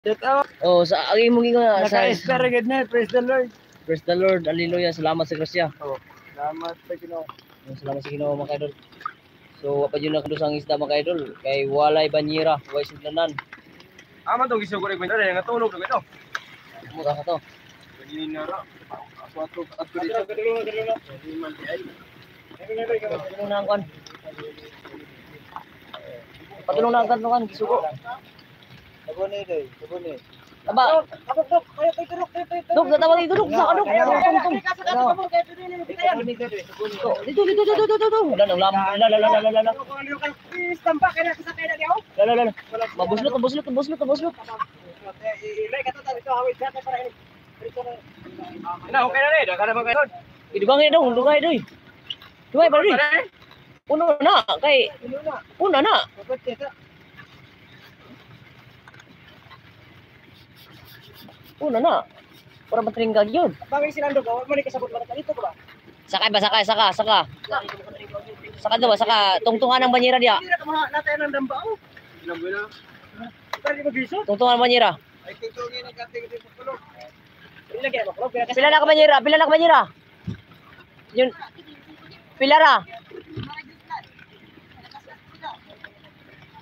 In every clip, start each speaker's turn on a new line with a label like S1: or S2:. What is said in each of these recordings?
S1: Shout out.
S2: Oh, sa ang imong ingon sa
S1: Naka-spare gid na. Praise the Lord.
S2: Praise the Lord. Hallelujah. Salamat sa grasya.
S1: Oh, salamat sa Ginoo.
S2: Oh, salamat sa Ginoo, mga kaidol. So, wa pa jud nakadus ang isda, mga kaidol, kay walay banyera, walay sudlanan.
S3: Ama to gisugod ko dere nga tulog ko ito.
S2: Mo ka to.
S3: Ganina ra. Ato ato ato dito.
S2: Patulong na ang kwan. Patulong na ang kan kan gisugo.
S1: Sabon day, sabon.
S2: Taba. Dok, natawag ito, dok, sa dok. Tung tung. Dito, dito, dito, dito, dito. Wala nang lam. La la la la la la. La la la. Mabuslot, mabuslot, mabuslot, mabuslot.
S3: Na okay na ni, da kana ba kayo?
S2: Idugangin dong, dugay doy. Dugay pa rin. Uno na kay una na. Una na. Para matringgag yun.
S1: Bagay sinando ka, mo ni kasabot ba dito ba?
S2: Sakay ba, sakay, saka, saka. Saka daw, saka. Tungtungan ang banyera diya.
S1: Hindi na kamaha natin ang dambao. Pwede mo giso?
S2: Tungtungan ang banyera.
S1: Ay tutungin ang kating dito kulog.
S2: Pila na ka banyera, pila na ka banyera. Yun. Pila ra.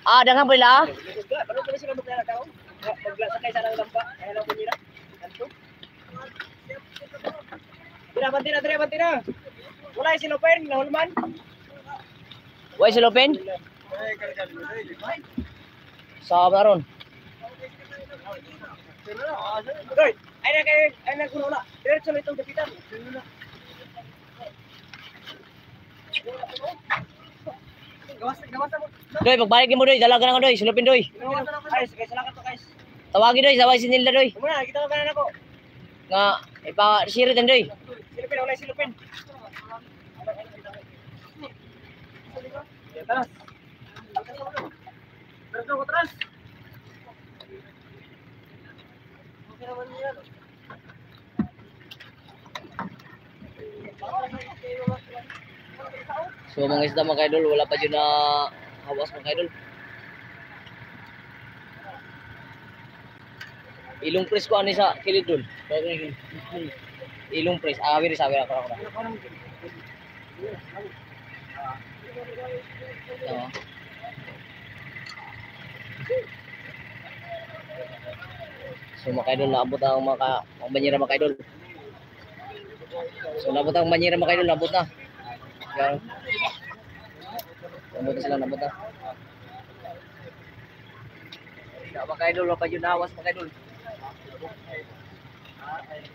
S2: Ah, danghan pila.
S1: Ano ba sila magkala tao? Maglasakay sa damba, kaya lang banyera. Kanto. Tira, bantina, tira, bantina. Wala si Lopen, nahulman.
S2: Way si Lopen. Sa ron.
S1: Doy, ay na kay ay na kuno na. Diretso na itong kapitan. Gawas, gawas mo.
S2: Doy, pagbalik nimo doy, dalaga na ka doy, si Lopin doy.
S1: Ay, sige, salamat to guys.
S2: Tawagin doy, tawagin si Nilda doy.
S1: Muna, kita ka na ako.
S2: Nga ipa sirit doy.
S1: Silupin, wala silupin. Tara. Diretso ko tras.
S2: So mga isda, mga kaidol, wala pa jud na hawas, mga kaidol. Ilong press ko ani sa kilid dol. Ilong press, ah, wiri sa wiri ako ako. Oo. So mga kaidol, naabot ang mga ang banyera, mga kaidol. So naabot ang banyera, mga kaidol, naabot na. Yan. Naabot na sila, naabot na. Ya, mga kaidol, wala pa jud nahawas, mga kaidol.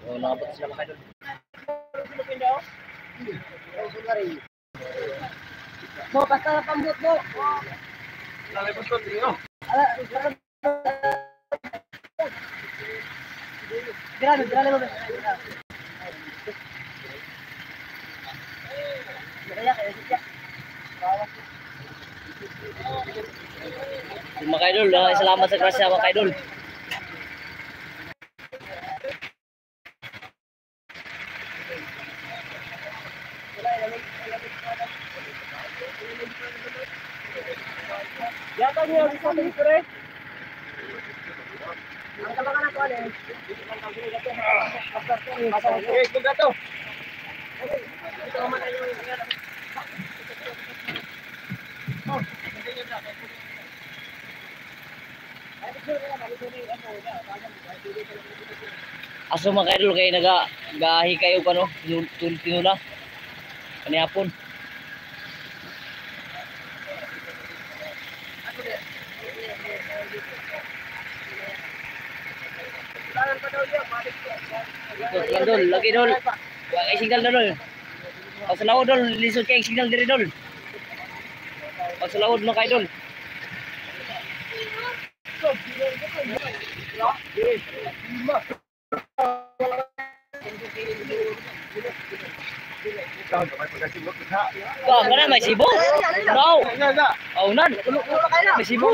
S2: So naabot na sila, mga kaidol.
S1: Mo, basta pambot mo. Grabe, grabe mo.
S2: So, mga kaidol, salamat sa grasya, mga kaidol.
S1: Yata niyo sa pre. Ang tabangan na to ale.
S3: Okay, kuga to.
S2: Aso mga kaidol kay naga gahi kayo pa no, tinula. Kanihapon. Ikot lang dol, lagi dol. Wa kay signal dol. Pag sa laod dol, lisod kay signal diri dol. Pag sa laod, mga kaidol. Wah, kana may sibo. No. Oh, nan. May sibo.